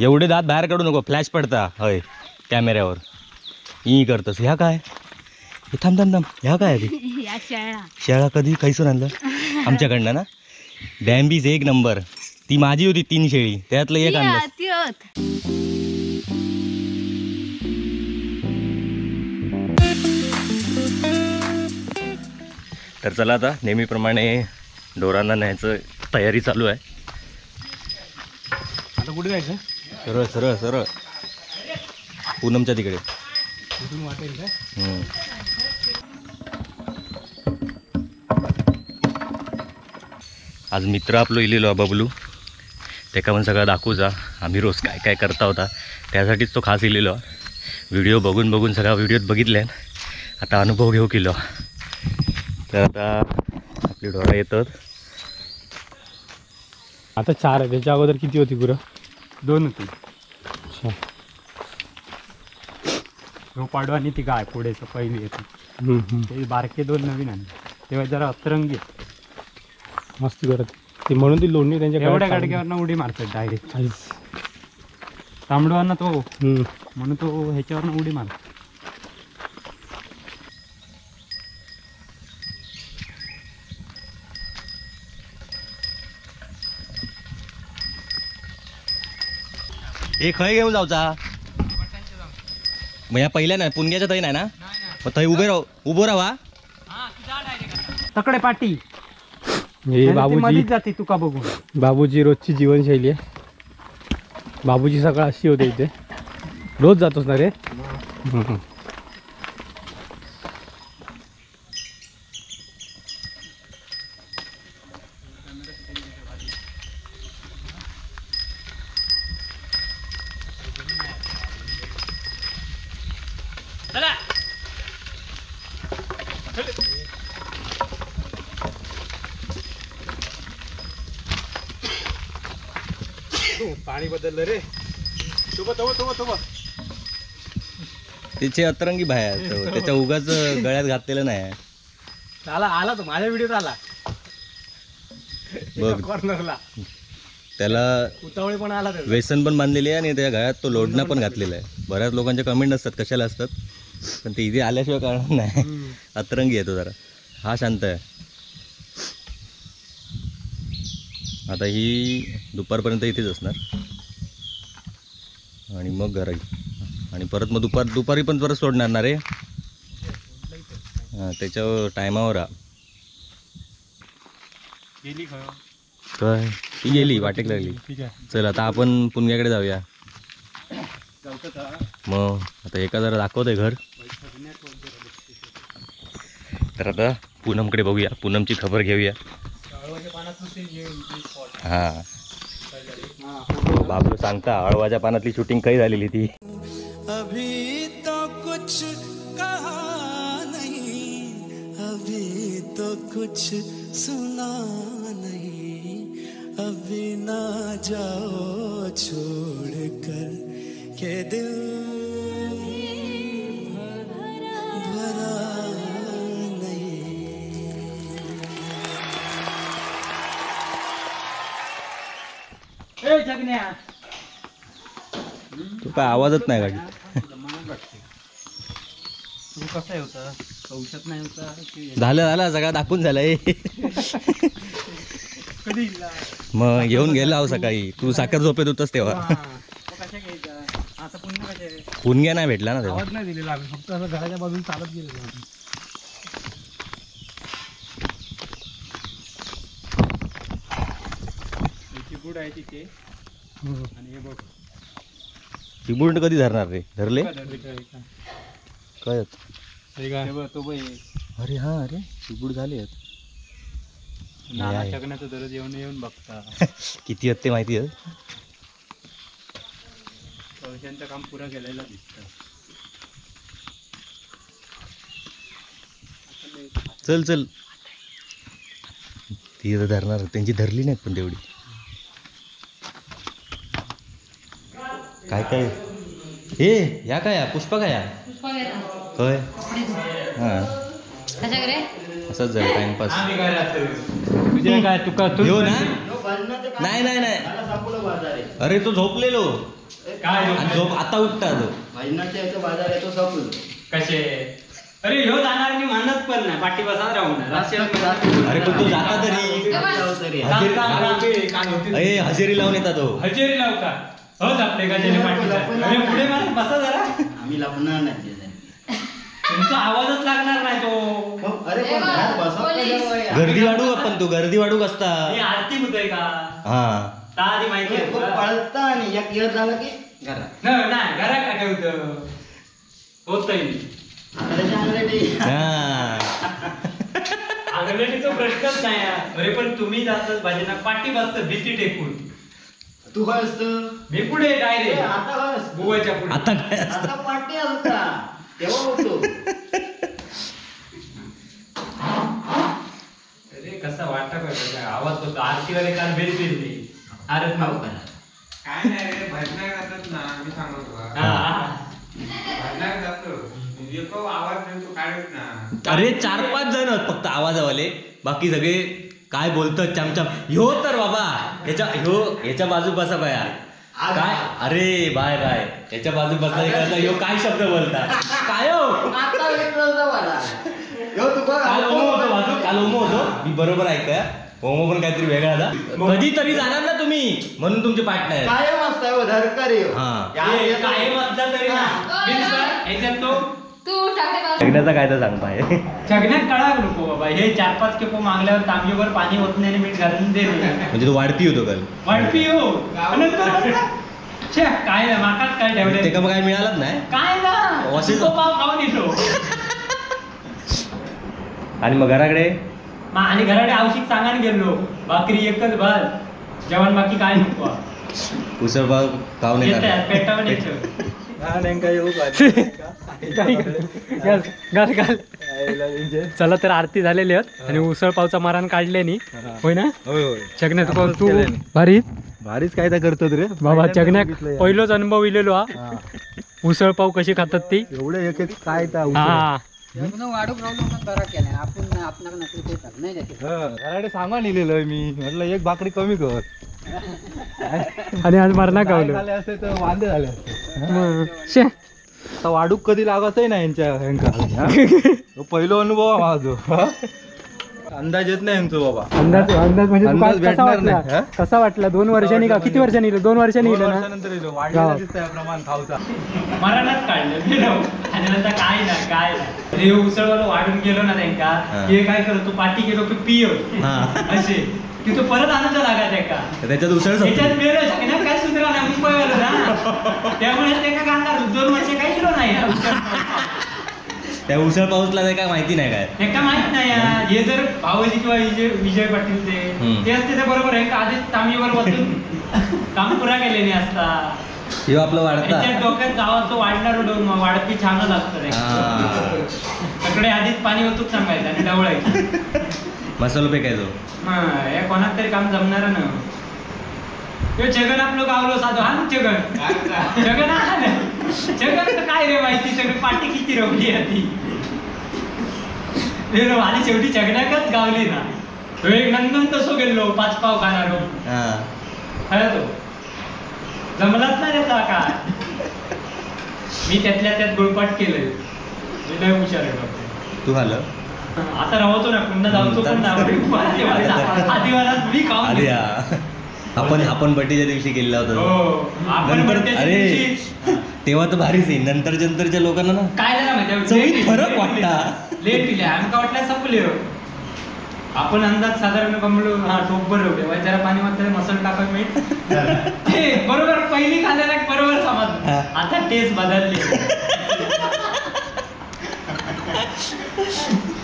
एवढे दात बाहेर काढू नको, फ्लॅश पडता हय कॅमेऱ्यावर. ई करतस. ह्या काय? थांब थांब थांब, ह्या काय आधी? शेळा कधी खैसून आणलं? आमच्याकडनं ना. डॅम्बीज एक नंबर. ती माझी होती 3 शेळी, त्यातलं एक आणलं. तर चला आता नेहमीप्रमाणे ढोरांना न्यायचं तयारी चालू आहे. आता कुठे जायचं? सरळ सरळ सरळ पूनमच्या तिकडे. आज मित्र आपलो इलेलो बबलू, त्याका पण सगळं दाखवूचा आम्ही रोज काय काय करता होता, त्यासाठीच तो खास इलेलो. व्हिडिओ बघून बघून सगळा व्हिडिओत बघितले, आता अनुभव घेऊ किलो. तर आता आपली ढोरा येतात. आता 4 आहे, त्याच्या अगोदर किती होती गुरं? 2 होती. अच्छा. हो पाडू आणि ती गाय पुढेचं पहिली येते. ते बारके 2 नवीन आणले तेव्हा जरा अतरंगी मस्ती करत ते, म्हणून ती लोणी त्यांच्या एवढ्या गाडग्यावरनं उडी मारतात डायरेक्ट. तांबडवांना तो म्हणून तो ह्याच्यावरनं उडी मारतो. एक खय घेऊन जाऊचा मग या पहिल्या नाही पुणग्याच्या तरी नाही ना, मग थंय उभे राहू, उभं राहा तकडे पाटी. हे बाबूजी जाते तुका बघून. बाबूजी रोजची जीवनशैली आहे. बाबूजी सकाळ अशी होते इथे, रोज जातोस ना रे? पाणी बदललं रे. त्याचे अतरंगी बाहेर त्याच्या उगाच गळ्यात घातलेलं नाही. आला आला तो माझ्या व्हिडिओत आला बघ कॉर्नरला. त्याला उतावळे पण आला, व्यसन पण बांधलेली आहे आणि त्या गळ्यात तो लोडणं पण घातलेला आहे. बऱ्याच लोकांच्या कमेंट असतात कशाला असतात, पण ते इथे आल्याशिवाय कळणार नाही. अतरंगी आहे तो जरा. हा शांत आहे. आता ही दुपारपर्यंत इथेच असणार आणि मग घरी, आणि परत मग दुपारी पण परत सोडणार ना रे. हां त्याच्यावर टायमावर गेली काय ती गेली वाटेक लागली. चल आता आपण पुणग्याकडे जाऊया. मग आता एका जरा दाखवतोय घर. तर आता पूनमकडे बघूया, पूनमची खबर घेऊया. हां बाबू सांगता अळवाच्या पानातली शूटिंग काही झालेली ती. अभी तो कुछ कहा नहीं, अभी तो कुछ सुना नहीं, अभी ना जाओ छोड़ कर के दिल भरा नहीं. तू काय आवाजच नाही गाडी. तू कसं होता औषध नाही होता. झालं झालं सगळं दाखवून झालंय. मग घेऊन गेला हो सकाळी. तू साखर झोपेत होतास तेव्हा. पुणग्या नाही भेटला ना तेव्हा. आवाज नाही दिलेला आम्ही, फक्त असं घराच्या बाजून चालत गेलेलो. चिबूड आहे तिथे. आणि हे बघ चिबूड कधी धरणार रे? धरले काय? अरे हा, अरे चिबूड झाले आहेत. दररोज येऊन येऊन बघता किती आहेत ते माहिती आहे. कवशांचं काम पुरा केलेलं दिसतं. चल चल ती धरणार त्यांची धरली नाहीत पण तेवढी. काय काय हे ह्या काय पुष्पा काय काय हां असंच झालं टाइमपास. तुझे काय तुका घेऊ ना नाही नाही नाही, अरे तो झोपलेलो काय झोप आता उठता तो. बाजार आहे तो संपलो कसे? अरे ह्यो जाणार मी मानत पण नाही, पाठी बसा राहून. अरे पण तो जाता तरी हजेरी लावून येतात तो. हजेरी लाव का? हो आपले का पाठी पुढे मला बसा जरा. आम्ही लावणार नाही, तुमचा आवाजच लागणार नाही तो. अरे गर्दी वाढू आपण, तो गर्दी वाढू असता. आरती होतोय का? हा आधी माहिती पळता आणि एक इयर झालं की घरात नाही, घरात का ठेवतं होतंय. आंगलेटीचा प्रश्नच नाही. अरे पण तुम्ही जातात भाजीना पाठी बसत भीती टेकून. तू काय असतं? मी पुढे डायरेक्ट आता गोव्याच्या पुढे. आता काय आता पाठी असता तेव्हा होतो. अरे कसा वाटत आवाज होतो आरतीवाले काल बेल पेरली. आरत नव्हता काय नाही रे, भजनाक जातात ना मी सांगतो तुला. भजनाक जातो आवाज देतो काढत ना. अरे 4-5 जण फक्त आवाजावाले, बाकी सगळे काय बोलतात चमचम. ह्यो तर बाबा ह्याच्या ह्यो ह्याच्या बाजू बसा बाया काय. अरे बाय बाय ह्याच्या बाजू बसला ह्यो काय शब्द बोलता काय हो. काल ओमो होतो बाजू, काल ओमो होतो मी बरोबर ऐकतोय. ओमो पण काहीतरी वेगळा होता. कधीतरी जाणार ना तुम्ही म्हणून तुमचे पार्टनर कायम असताय. कायम असला तरी ना छगण्याचा काय तर सांग पाय. छगण्यात कळा नको बाबा, हे 4-5 खेपो मागल्यावर तांबीवर पाणी होत नाही मीठ घालून दे. म्हणजे तो वाढपी होतो काल. वाढपी हो काय नाही माकाच काय ठेवलं ते का काय मिळालंच नाही काय ना पाव खाऊन येतो. आणि मग घराकडे आणि घराकडे आवश्यक सांगायला गेलो भाकरी एकच भात जेवण बाकी काय नको. उसळ पाव खाऊन येतात पेटावर. चला तर आरती झालेली आहेत आणि उसळ पावचा मारान काढले नी होय ना. छगण्या तू भारी भारीच काय करतो रे बाबा. छगण्याक पहिलोच अनुभव इलेलो हा उसळ पाव कशी खातात ती. एवढे एक एक काय घराडे सामान लिहिलेलं मी म्हटलं एक भाकरी कमी कर. आणि आज मरणा गावलं झाले असते तर वांदे झाले असते. आता वाढूक कधी लागतही नाही यांच्या. पहिलो अनुभव माझो, अंदाज येत नाही यांचो बाबा. अंदाज अंदाज म्हणजे अंदाज भेटणार नाही. कसा वाटला 2 वर्षांनी का किती वर्षांनी इलो? 2 वर्षांनी इलो ना. नंतर इलो वाढलेला दिसतंय प्रमाण खाऊचा. मरणाच काढलं गेलो आणि नंतर काय ना काय नाही उसळवाला वाढून गेलो ना त्यांका हे काय करतो पाठी गेलो की पियो असे की तो परत आनंद लागा त्याका त्याच्यात उसळ त्याच्यात मेलो ना काय सुधरा ना मुंबईवालो ना त्यामुळे त्यांका काढणार 2 वर्ष काय गेलो नाही. त्या उसळ पाऊसला काय माहिती नाही काय त्यांका माहित नाही. हे जर भावजी किंवा विजय पाटील ते असते तर बरोबर आहे का आधीच तांबीवर बसून काम पुरा केलेली असता. हे आपलं वाढता डोक्यात गावाचं वाढणार वाढपी छान लागतं सगळे आधीच पाणी होतच सांगायचं आणि ढवळायचं मसालो फेकायचो. हे कोणाक तरी काम जमणार ना. छगन आपलं गावलो साधो हा छगन छगन छगन तर काय रे माहिती सगळी पाठी किती रवली ती आणि शेवटी छगनाकच गावली ना. एक नंदन तसो गेलो 5 पाव खाणारो खरं तो जमलाच नाही त्याचा काय. मी त्यातल्या त्यात गुळपाट केलंय. लय हुशार आहे बाबा तू. खाल्लं आता राहतो ना पुन्हा जाऊचो पण आधी मी खाऊन आपण आपण बर्थडेच्या दिवशी केलेला होता. नंतर अरे तेव्हा तर भारीच आहे. नंतर नंतरच्या लोकांना ना काय झालं माहिती चवीत फरक वाटता. लेट दिले आमका वाटलं संपले आपण अंदाज साधारण कमलो हा टोपभर होते जरा पाणी मात्र मसाला टाकाय मीठ ते बरोबर पहिली खाल्ल्याला बरोबर समजलं. आता टेस्ट बदलली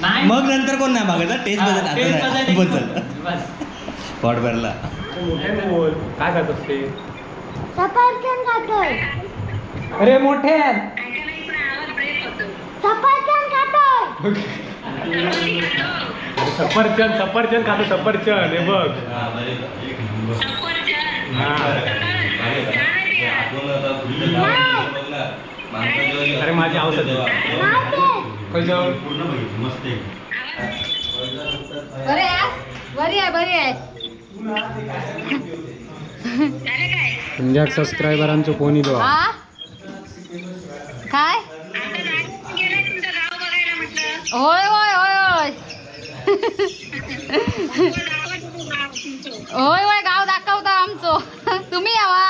नाही मग नंतर कोण नाही मागत टेस्ट बदल बस पोट भरला. काय खात असते? सफरचंद खातोय. अरे मोठे सफरचंद खातोय. सफरचंद सफरचंद खातो सफरचंद हे बघ. अरे माझी औषध बरे आहे बरी आहे बरी आहे. तुमच्या सबस्क्रायबरांचो फोन इलो. काय? होय होय होय होय होय होय गाव दाखवता आमचो. तुम्ही यावा.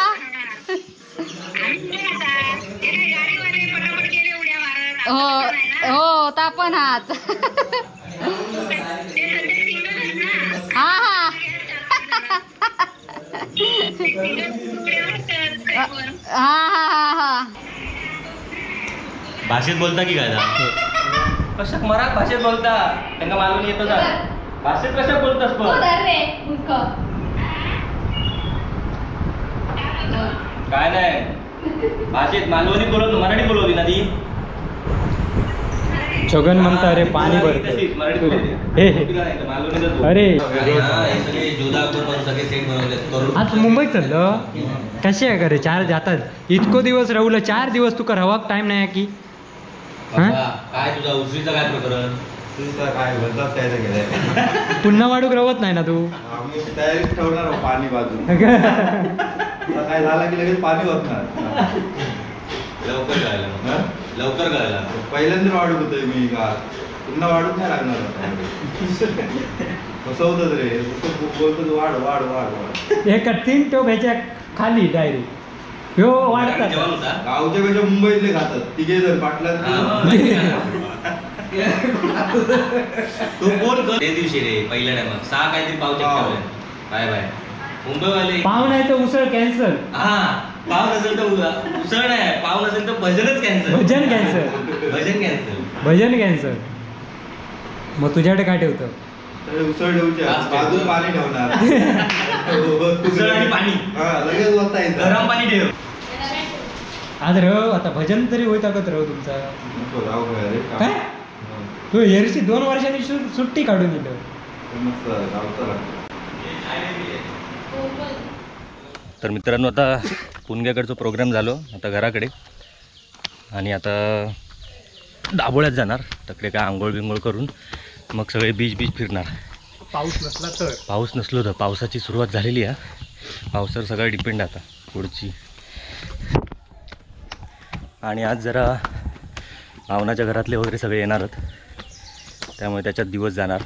हो हो ता पण हाच. हा हा हा हा हा. भाषेत बोलता की काय? कशाक मराठ भाषेत बोलता? त्यांना मालवण येतो का? भाषेत कशा बोलतास पण? काय नाही भाषेत मालवणी बोलत मराठी बोलवली ना ती. छगन म्हणता अरे पाणी भरते. अरे आज मुंबईत चाललं कसे आहे का रे? चार जातात इतको दिवस राहुलं, 4 दिवस तुका रवाक टाइम नाही की? काय तुझा उसळीचा काय प्रकरण? काय पुन्हा वाढूक रवत नाही ना तू? आम्ही तयारीत ठेवणार पाणी बाजू. काय झालं की लगेच पाणी ओतणार. लवकर कळायला, लवकर कळायला. पहिल्यांदा वाढूक होतोय मी का पुन्हा वाढूक नाही लागणार. कसं होतं रे बोलतो वाढ वाढ वाढ वाढ. एका 3 टोप ह्याच्या खाली डायरेक्ट ह्यो वाढतात. गावच्या कशा मुंबईतले खातात तिघे जर पाटला तू फोन कर ते दिवशी रे पहिल्या टायमात 6 काहीतरी पाव चटकावले. बाय बाय मुंबईवाले. पाव नाही तर उसळ कॅन्सल. हा पाव नसेल तर उसळ नाही, पाव नसेल तर भजनच कॅन्सल. भजन कॅन्सल. भजन कॅन्सल. भजन कॅन्सल. मग तुझ्याकडे काय ठेवतं? उसळ ठेवची, बाजूला पाणी ठेवणार. उसळ आणि पाणी लगेच वता येतं. गरम पाणी ठेव. आज रव आता भजन तरी होईत अगत रव तुमचा. काय तू एरशी 2 वर्षांनी सुट्टी काढून दिलं. तर मित्रांनो आता पुणग्याकडचा प्रोग्राम झालो, आता घराकडे आणि आता दाभोळ्यात जाणार. तिकडे काय आंघोळ बिंघोळ करून मग सगळे बीच बीच फिरणार. पाऊस नसला तर? पाऊस नसलो तर. पावसाची सुरुवात झालेली आहे. पावसावर सगळं डिपेंड आता पुढची. आणि आज जरा भावनाच्या घरातले वगैरे सगळे येणार आहेत, त्यामुळे त्याच्यात दिवस जाणार.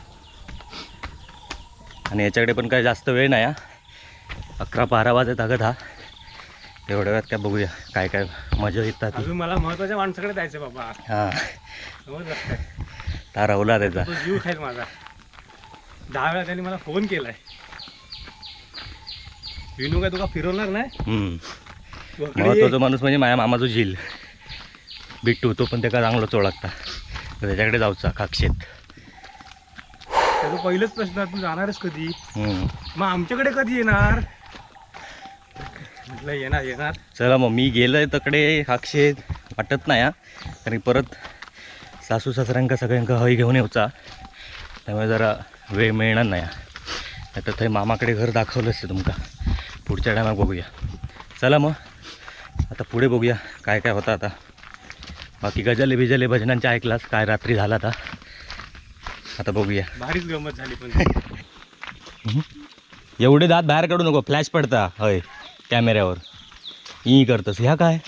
आणि याच्याकडे पण काय जास्त वेळ नाही. 11-12 वाजत अगं हा. तेवढ्या वेळात काय बघूया काय काय मजा येतात. अजून मला महत्त्वाच्या माणसाकडे जायचं बाबा. हां तारवला त्याचा जीव खाईल माझा. 10 वेळा त्यांनी मला फोन केलाय. विनू काय तुका फिरवणार नाही? महत्वाचा माणूस म्हणजे माझ्या मामाचा झील बिट्टू, तो पण त्याका चांगला चोळागता, तर त्याच्याकडे जाऊचा काक्षेत. त्याचा पहिलंच प्रश्न, तू जाणारच कधी? मग आमच्याकडे कधी येणार? म्हटलं येणार येणार. चला मग मी गेलोय तकडे काक्षेत वाटत नाही हा, कारण परत सासू सासऱ्यांका सगळ्यांका हय घेऊन येऊचा, त्यामुळे जरा वेळ मिळणार नाही. आता थंय मामाकडे घर दाखवलं असतं तुमका, पुढच्या टायमाक बघूया. चला मग आता पुढे बघूया काय काय होतं आता. बाकी गजाले बिजाले भजनांच्या ऐकलाच काय रात्री झाला आता, आता बघूया. भारीच गंमत झाली पण. एवढे दात बाहेर काढू नको, फ्लॅश पडता हय कॅमेऱ्यावर. ई करतस ह्या काय?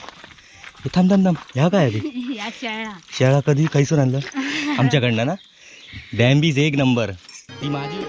थांब थांब थांब, ह्या काय आधी? शेळा कधी खैसून आणलं? आमच्याकडनं ना. डॅम्बीज एक नंबर. ती माझी.